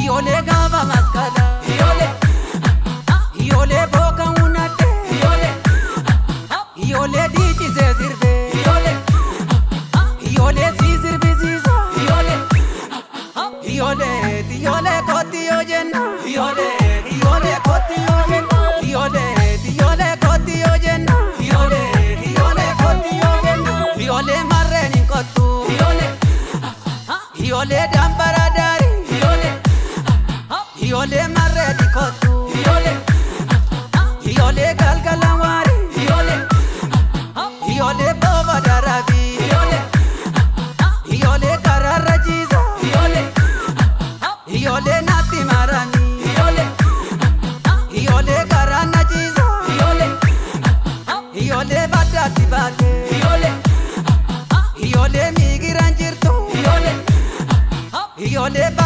Iyyoolee gaafa maskala. Iyyoolee. Iyyoolee booka hunate. Iyyoolee. Iyyoolee dhiichisee sirbee. Iyyoolee. Iyyoolee si sirbisiisa. Iyyoolee. Iyyoolee iyyoolee kootti yoo jenna. Iyyoolee iyyoolee kootti yoo jenna. Iyyoolee iyyoolee kootti yoo jenna. Iyyoolee iyyoolee kootti yoo jenna. Iyyoolee marreen hin qottu. Iyyoolee. Iyyoolee dambara daari. Iyyoolee. Iyyoolee.